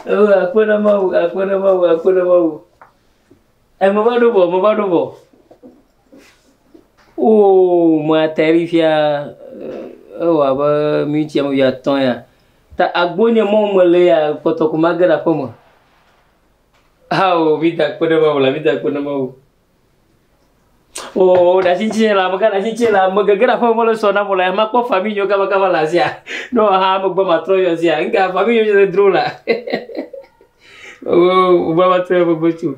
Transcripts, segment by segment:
Oh, akpe na Mawu, akpe na Mawu, akpe na Mawu. E me va ɖo vɔ, me va ɖo vɔ. Oh, me ateri fia ewɔ abe miniti ame wuiatɔ̃ ya. Ta agbonye mɔ me le ya kpɔtɔ ko mage ɖe aƒe me. Ao, mi da akpe na Mawu la, mi da akpe na Mawu. Oh, ɖe asi ŋutinye la, amegã ɖe asi ŋutinye la, me gege ɖe aƒe me mele sɔ nam o la, makpɔ famille nyewo kabakaba le asia. Ne wɔ hã megbe matrɔ yɔ sia. Ŋka famille nyewo le dro la. Oh, wo matrɔ yɔ megbe tso.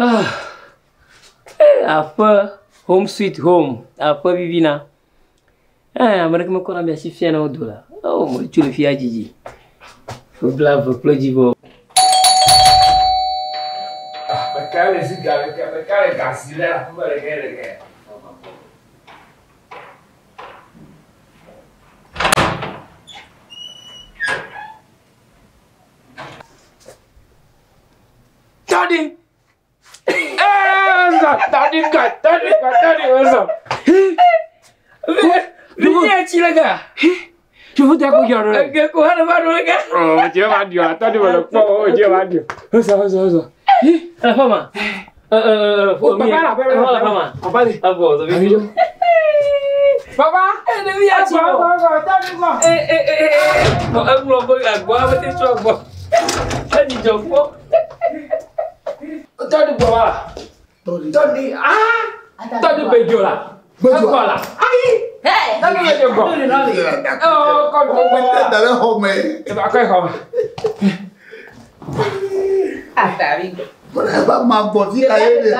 Ah, eh, aƒe, home sweet home, aƒe vivina. Eh, ame ɖeke mekɔna mia si fiana wo do la. Oh, metso le fia dzidzi. Ƒe blaeve kple dzivɔ. Meka le zi ga meka meka le gazi le aƒe me ɖekɛ ɖekɛ. Tadi. Ɛɛ tadi ka tadi ka tadi wosɔ. Vivi tsi le ga. Tsofu ta ko jɔ ɖo. Ege ko hã va ɖo le ga. Ɔ dze va ɖiɔ tadi me le kpɔ o dze va ɖiɔ. Wosɔ wosɔ wosɔ. La fama. Papa la papa la fama. Papa le. Abɔ zɔbi. Papa. Ɖevi ya tsi Gbɔ vɔ. gbɔ gbɔ tadi gbɔ. Eh eh eh eh. Bɔn egblɔ be agbɔ ame te tsɔ gbɔ. Edzidzɔ kpɔ. Tadi gbɔ wa. Tadi ah. Tadi be dzo la. Gbe dzo. Egbɔ la. Ayi. Tadi be dzo gbɔ. Ɔ kɔ gbɔ gbɔ. Da ɖe xɔ me. Akɔ xɔ me. Bɔn eba ma gbɔ fi ka ye de.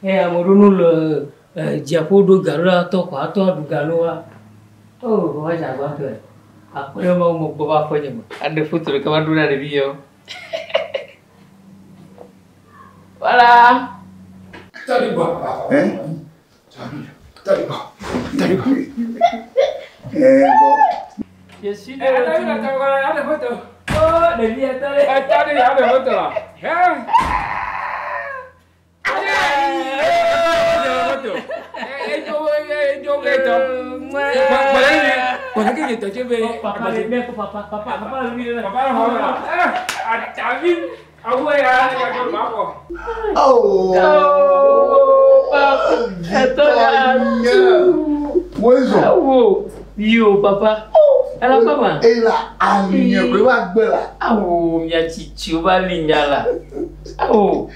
Eh, ame ɖewo no le dziaƒo ɖo ga ɖo ɖa tɔ kɔ atɔ aɖu ga no wa. Oh, va dze agba ŋutɔe. Akpe ɖe Mawu me gbɔ va aƒe nye me. Aɖe foto ɖeka va ɖo ɖa ɖevi yawo. Voilà. Tadi gbɔ. Hein? Tadi gbɔ. Tadi gbɔ. Eh bɔ. Je suis de Eh, tadi retour. gbɔ aɖe foto. Oh, ɖevi ya tɔ ɖe. Tadi aɖe foto la. Oh, papa le mɛ ko papa, papa, papa le mi le. Oh. Oh, papa. Etɔ ya tu. Woezɔ. Awo. Yo, papa. Ela fama. Ela aliɲɛ ko i b'a gbɛ la. Awo, mia tsitsi wo va li nya la. Awo,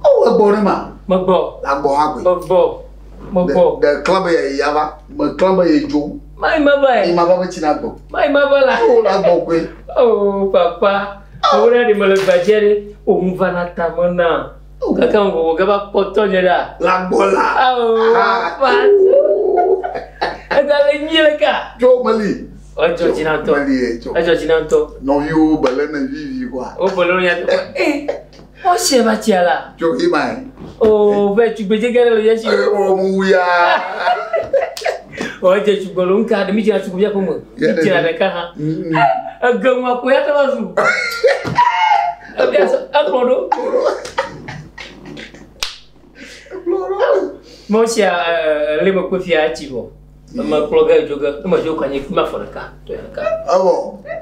Awo egbɔ ne ma. megbɔ, La gbɔ hã koe. megbɔ, megbɔ. Ɖe klã be yeyi ava. Me klã be ye dzo. Mayi ma va Eyi ye, ma va be tsi na gbɔ. mayi ma va la. Awo la gbɔ koe. Oh, papa. Owó ɖe me le gbadze ɖe, òun va na ta me na. Kaka me gbɔgbɔ gava kpɔtɔ nye ɖa. La gbɔ la. Awo, papa. Ega le nyi le ka. Tso meli. Edzɔ dzi na ŋutɔ. Meli ye tso. Edzɔ dzi na ŋutɔ. Nɔviwo bele ne vivi koa. Wo bele wo nya teƒe. Eh, ɔsiɛ va tsia la. Tso ima ye. Oh, vɛ tugbedze gã ɖe le yesi. Ewɔ mu ya. Ɔ dze tugbe lo ŋka ɖe mi dzra tugbe mía ƒeme. Mi dzra ɖeka hã. Ege ŋua ko ya trɔ va zu. Ebia sɔ ekplɔ ɖo. Mɔ sia le me kpe fia etsi vɔ. Me kplɔ ge dzo ge. Ne me dzo kɔ anyi fi ma fɔ ɖeka. Tɔ ɖeka. Ewɔ.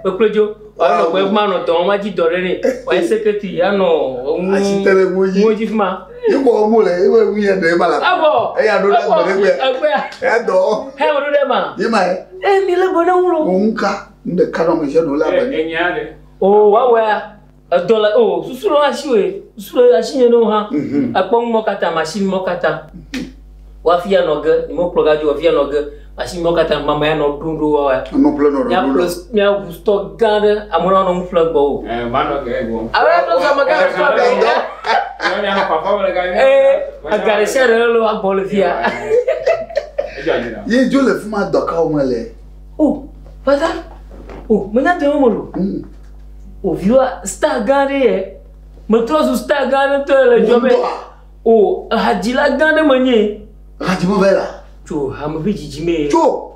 Me kplɔ dzo. Wòanɔ gbɔ ma nɔ dɔ wɔm adzi dɔ ɖe nɛ. Wòayi sekretary anɔ ŋu. Asi te ɖe ŋu dzi. Ŋu dzi fi ma. Ye kɔ mu le ebe ŋu yɛ ɖe ma la. Evɔ. Eya ɖo ɖe Evɔ. gbe ɖe gbe. Egbea. Eya dɔ. He me ɖo ɖe ma. Ye ma ye. Eh mi le gbɔ ne ŋu lo. Wo ŋu ka. Nu ɖeka nɔ ame sia ame le abe. O woawɔa edɔ le o susu le asi woe susu le asi nye ne wo hã. Akpɔ numɔ katã machine mɔ katã. Woafi ya nɔ ge nyemekplɔ ga dzo woafi ya nɔ ge machine mɔ katã mama ya nɔ ɖom ɖo woawɔa. Nɔ ƒle nɔ ɖoɖo Míaƒle la. míaʋu stɔ gã ɖe amewo nanɔ nu ƒle gbɔ o. Alo ya tɔ ame gã stɔ ɖe. Ee aga ɖe sia ɖe le woagbɔ le fia. Ye dzo le fi ma dɔ kawo me le. Oh, fada. Oh, menya te mo lo. Oh, viwa star gã ɖe yɛ. Metrɔ zu star gã ɖe ŋutɔ le dzɔ be. Oh, hadzila gã ɖe menye. Hadzi me va la. Tso hame ƒe dzidzime. Tso.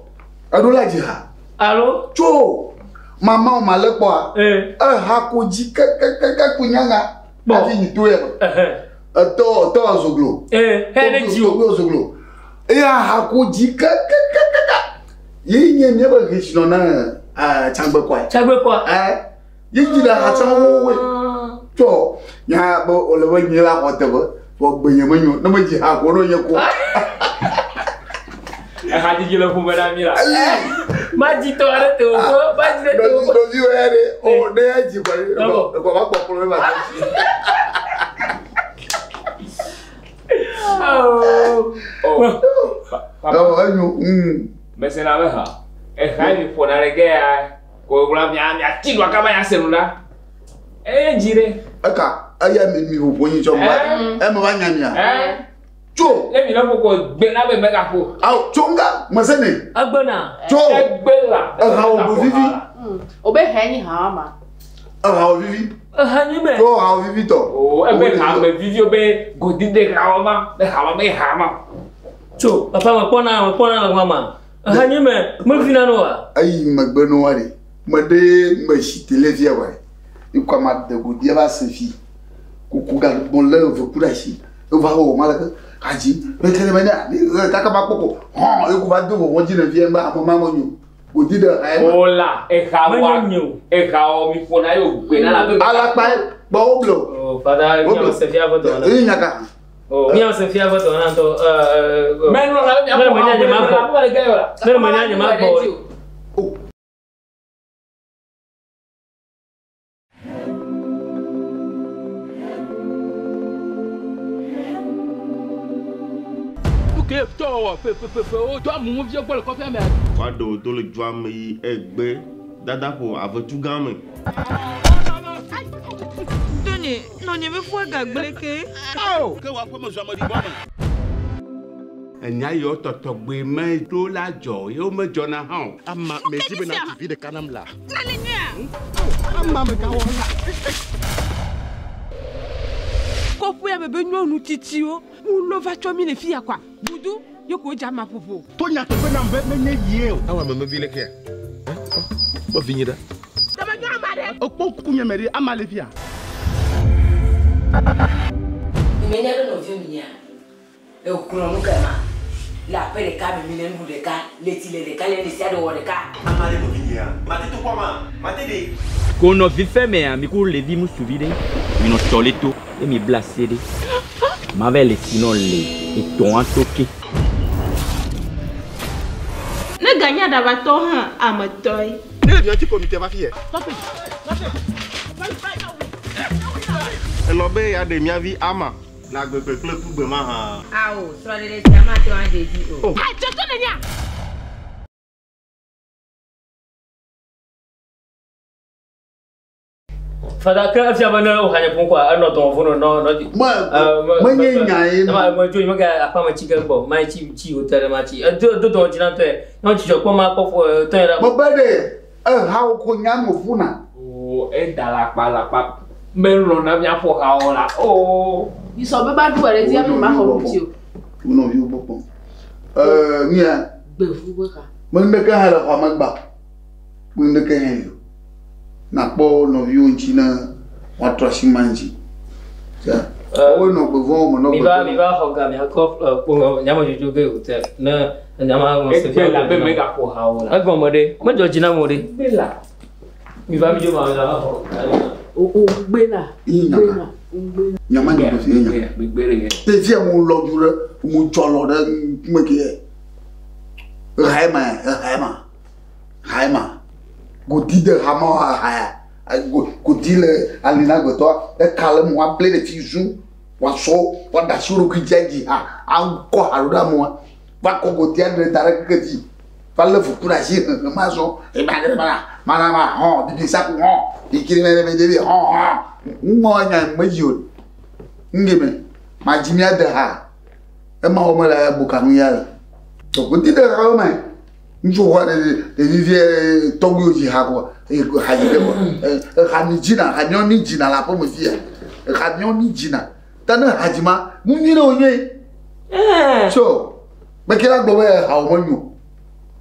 Eɖo la dzi ha. Alo. Tso. Mama o ma le kpɔa. Eh. Eha ko dzi kekekeke ku nyanga. Bɔn. Hafi nyi to yɛ me. Etɔ etɔ zoglo. Eh, he ne dzi o. Togbe zoglo. Eya ha ko dzi kekekeke. Ye nye míabe hetsinɔ na Tsagbe kɔa. Tsagbe kɔa. Eh. Ye dzi le ha tsã wowoe. Tso nya be wòle be nye la xɔ teƒe. Vɔ gbe nye menyo. Ne medzi ha ko ne nye ko. Ehadzidzi le ƒome na mi la. Madzi tɔ aɖe te wò madzi ɖe te wò. Ɖeviwo ya ɖe, o ne ya dzi kɔ ɖe, kɔ va gbɔ kplɔ va. Oh. Ɔ enyo, Mesena be ha. Eha yi mi ƒona ɖe ge ya. Ko gblɔ mia mia ti ɖoa kaba ya se nu la. Eye dzi ɖe. Eka eya mi mi ƒoƒo nyi tsɔ ma. Eme va nya mia. Tso. Ne mi le ƒoƒo gbe na be megaƒo. Awo tso ŋga mese ne. Egbena. Tso. Egbe la. Eha wo vivi. Obe hɛ nyi hã ma. Eha wo vivi. Eha nyi me. Tso ha wo vivi tɔ. O ebe ha me vivi be godi de ha wo ma. Be ha ma be ha ma. Tso papa me kpɔna me kpɔna le ma. Eha nyi me me vi na no wa. Eyi megbe no wa de. Me ɖe me si tele fia wa. Ikɔ ma de godi va se fi. Kuku ga gbɔn le ve ku ɖe asi. Eva wɔ ma le ke hadzi. Me kele me ne kaka ma kpɔkɔ. Hɔn eku va do vɔvɔ dzi le fia be ame ma me nyo. Godi ɖe ha ye ma. O la eha wa. Menye o. Eha wo mi ƒona yo gbe na la be. Alakpa gbɔ wo blo. O fada mi ame se fia ƒe dɔ na. Eyi nyaka. O mi ame se fia ƒe dɔ na ŋutɔ. Mɛ nɔ la be mia Ne ƒo me nya nye ma gbɔ. le ge yɔ la. Ne me nya nye ma gbɔ. Ke tɔ fefe wo do amumu vi gbɔ le kɔfɛ mea. Wa do to le dua me yi egbe dada ƒo avetu gã me. Tony, nɔnye be fua gagble ke. Awo ke wa ƒe me zɔ ame ɖi bɔ me. Enya yiwo tɔtɔgbe me ɖo la dzɔ ye wo medzɔna hã o. Ama me dzi bena dzi vi ɖeka nam la. Nale nyuia. Ama me gawɔ la. Kɔƒea me be nyɔnu tsitsiwo wolɔ va tsɔ mi le fi ya kɔa. Budu ye ko dza ma ƒoƒo. To nyateƒe nam be menye yie o. Awa me mevi le kea. Kpɔ vi nyi ɖe. Tɔmɔ nyɔ ama ɖe. Ekpɔ ŋku nye me ɖe ama le fia. Menya be nɔviwo mi nya. Ekplɔ nu ke ma. Le aƒe ɖeka me mi le nu ɖeka, le tsi le ɖeka, le ɖe sia ɖe wɔ ɖeka. Ama le nɔvi nyia. Mate to kpɔ ma. Mate ɖe. Ko nɔvi fɛ mea, mi ku levi ŋutsuvi ɖe. Mi nɔ tsɔ le to ye mi bla se ɖe. Ma va le si nɔ le etɔ̃a to ke. Ne ganya ɖabatɔ hã ame tɔe. Ne le miatsi komite va fi yɛ. Elɔ be ya ɖe miavi ama. Le agbegbe kple kugbe ma hã. Awo srɔ̃ɖeɖe sia mate ŋu adze edzi o. Adzɔtɔ nènyea? Fada ke efia be ne wo hanye ƒom kɔa enɔ dɔme vo nɔ nɔ dzi. Me menye nya ye ma. Me dzo yi mega aƒea me tsi ge gbɔ. Ma tsi tsi wo te ɖe ma tsi. Edo do dɔme dzi na ŋutɔe. Ne dzidzɔ kpɔm ma kpɔ fo tɔ ye ɖa. Me be ɖe eha wo ko nya me ƒuna. O eda la kpa la kpa. Me lɔ na mia ƒo ha wo la. O. Yisɔ be ba ɖu ɖe dzi ame ma xɔ nu tsi o. Wo nɔviwo gbɔ kpɔm. Mia. Gbevu be ha. Me ŋɖeke hã le xɔa me gba. Me ŋɖeke hã li o. Nakpɔ nɔviwo ŋuti ne woatrɔ asi ma ŋuti. Wo nɔ gbevɔwo me nɔ Mi va gbevɔwo. mi va xɔ ga miakɔ kpo nyame dzodzo ge o te ne nyama me se Egbe la be megaƒo ha wo la. Egɔme ɖe medzɔ dzi nam o ɖe. Egbe la. Mi va mi dzo ma mi va xɔ. O o gbe la. Yi Gbe nyaka. la. Gbe la. Nyama nye gbe fi ye nya. Gbegbe ɖe ye. Tevia mo lɔ du ɖe mo dzɔ lɔ ɖe ŋkume ke ye. Eha ye ma eha ye ma. Ha ye ma. Godi de ha ma ha ya. Godi le ali na gbetɔ eka le mo able ɖe fi zu. Woasɔ woada asi wo ɖokui dzi adzi ha akɔ ha ɖo ɖe amewoa. Va kɔ godia ɖe da ɖe keke dzi. Va lé fuku ɖe asi hehe ma zɔ. Ema ɖe ma ma na ma hɔn bibi saku hɔn. Ikiri mɛ mɛ ɖevi hɔn hɔn. Ŋgɔ nya me dzi o. Ŋge me ma dzi mía de ha. Ema wo me le bukanu ya le. Godi de ha wo me. Ŋutsu xɔ ɖe ɖevi vie tɔgbuiwo dzi ha kɔ eye ha dzi ɖe kɔ. Eha mi dzina, ha miawo mi dzina le aƒeme fia. Eha miawo mi dzina. Ta ne ha dzi ma, nu nyui ɖe wònye. So, meke la gblɔ be hawo menyo.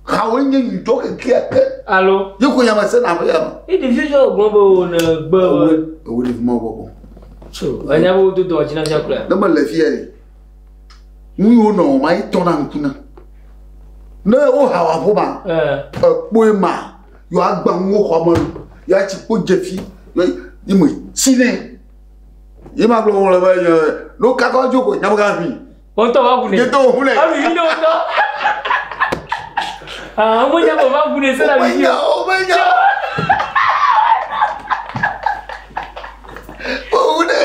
Hawo nye nyuitɔ kekeake. Alo. Ye ko nyame se na aƒe ya me. Ye ɖevi tsɔ gblɔ be wo ne gbe. Ewo ɖevi ma gbɔ. So, enya be wodo dɔ dzi na fia kura. Ne mele fia ɖe. Nu yiwo nɔ wɔma ye tɔna ŋku na. Ne wo ha wɔ aƒo ma, ekpoe ma, yɔ agba ŋuwo xɔ me, yɔ atsi kpo dze fi, yɔ yi me tsi nɛ. Ye ma gblɔ wole be nye no kakɔ dzo ko nyame ga hui. Wotɔ va ʋu nɛ. Ye to ʋu nɛ. Alu yi ne wotɔ. Ah, mo nya mo va ʋu nɛ se la vi. O me nya. O ʋu nɛ.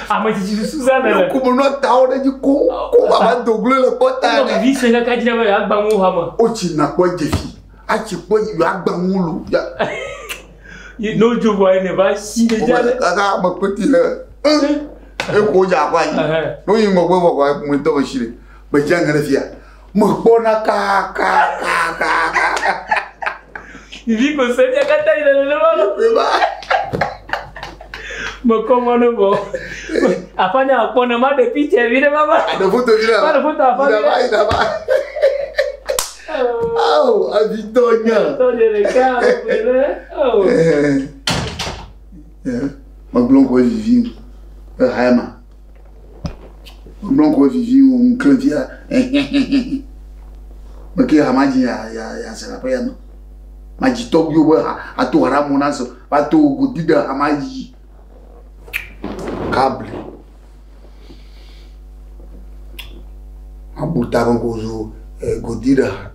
Ame tsitsi susu za nɛ. Ku mo nɔ tawo ɖe dzi ko ko baba doglo le kpɔ ta. Nɔ vivi se kaka dzi na be agba ŋu hame. O tsi na kpɔ dze fi. Atsi kpɔ yɔ agba ŋu lu. Ye no dzo vɔ ene va si ɖe dza ɖe. Kaka ame kpeti le. Eko dza akɔ anyi. No yi ŋgɔgbe vɔ kɔ mo tɔ me si ɖe. Me dze ŋe ɖe fia. Me kpɔna ka ka ka ka ka. Vivi ko se mia katã yi le nenema lo. Me kɔ mɔ ne vɔ. Aƒanya akpɔ ne ma ɖe picture vi ɖe mama. Aɖe foto vi ɖe. Ma ɖe foto aƒa vi ɖe. Yi ɖe va. Awo avitɔ nya. Avitɔ nye ɖeka ƒe. Awo. Megblɔ ŋkɔ vivi o. Eha ma. Megblɔ ŋkɔ vivi o ŋklẽ fia. Meke ha ma dzi ya ya ya se la ƒe ya me. Ma dzi tɔgbuiwo be ha ato ha ɖe amewo na se. Va to godi ɖe ha ma dzi. Kable. Mabu ta be ŋkɔ zu godi ɖe ha.